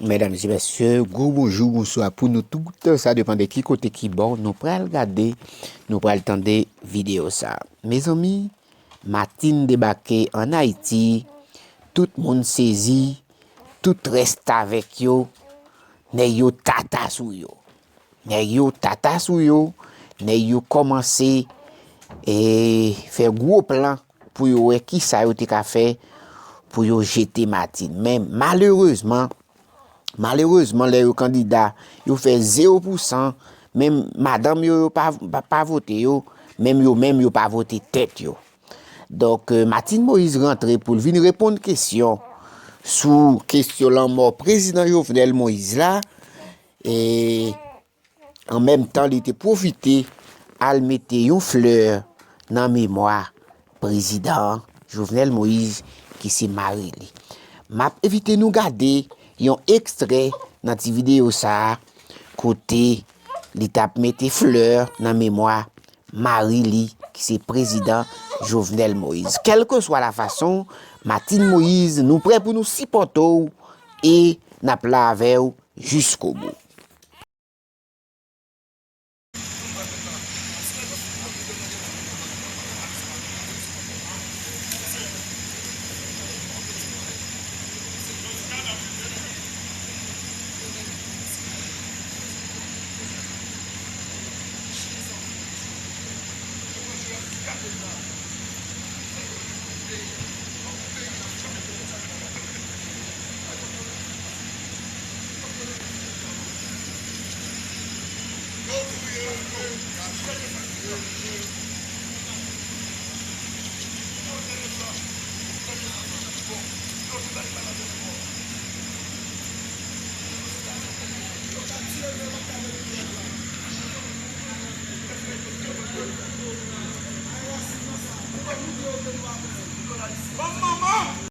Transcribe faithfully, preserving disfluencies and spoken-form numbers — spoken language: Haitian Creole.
Medam e mesye, gwo bonjou, bonswa pou nou tout. Sa depann de ki kote, ki bò nou pral gade, nou pral tande videyo sa. Mezanmi, Martine debake ann Ayiti, tout moun sezi, tout restavèk yo, nèg yo tata sou yo. Nèg yo tata sou yo, nèg yo kòmanse, e, fè gwo plan pou yo wè kisa yo te ka fè pou yo jete Martine. Men malerezman, malerezman, lè yo kandida, yo fè zewo pousan, menm madanm yo, yo pa, pa, pa vote yo, menm yo menm, yo pa vote tèt yo. Donk, e, Martine Moïse rantre pou l vin reponn kesyon sou kesyon lanmò prezidan Jovenel Moïse la, e an menm tan, li te pwofite al mete yon flè nan memwa prezidan Jovenel Moïse, ki se mari li. M ap envite nou gade yon ekstrè nan ti videyo sa a, kote li t ap mete flè nan memwa mari li, ki se prezidan Jovenel Moïse. Kèlkeswa la fason, Martine Moïse, nou prè pou nou sipòte w e n ap la avè w jiskobou.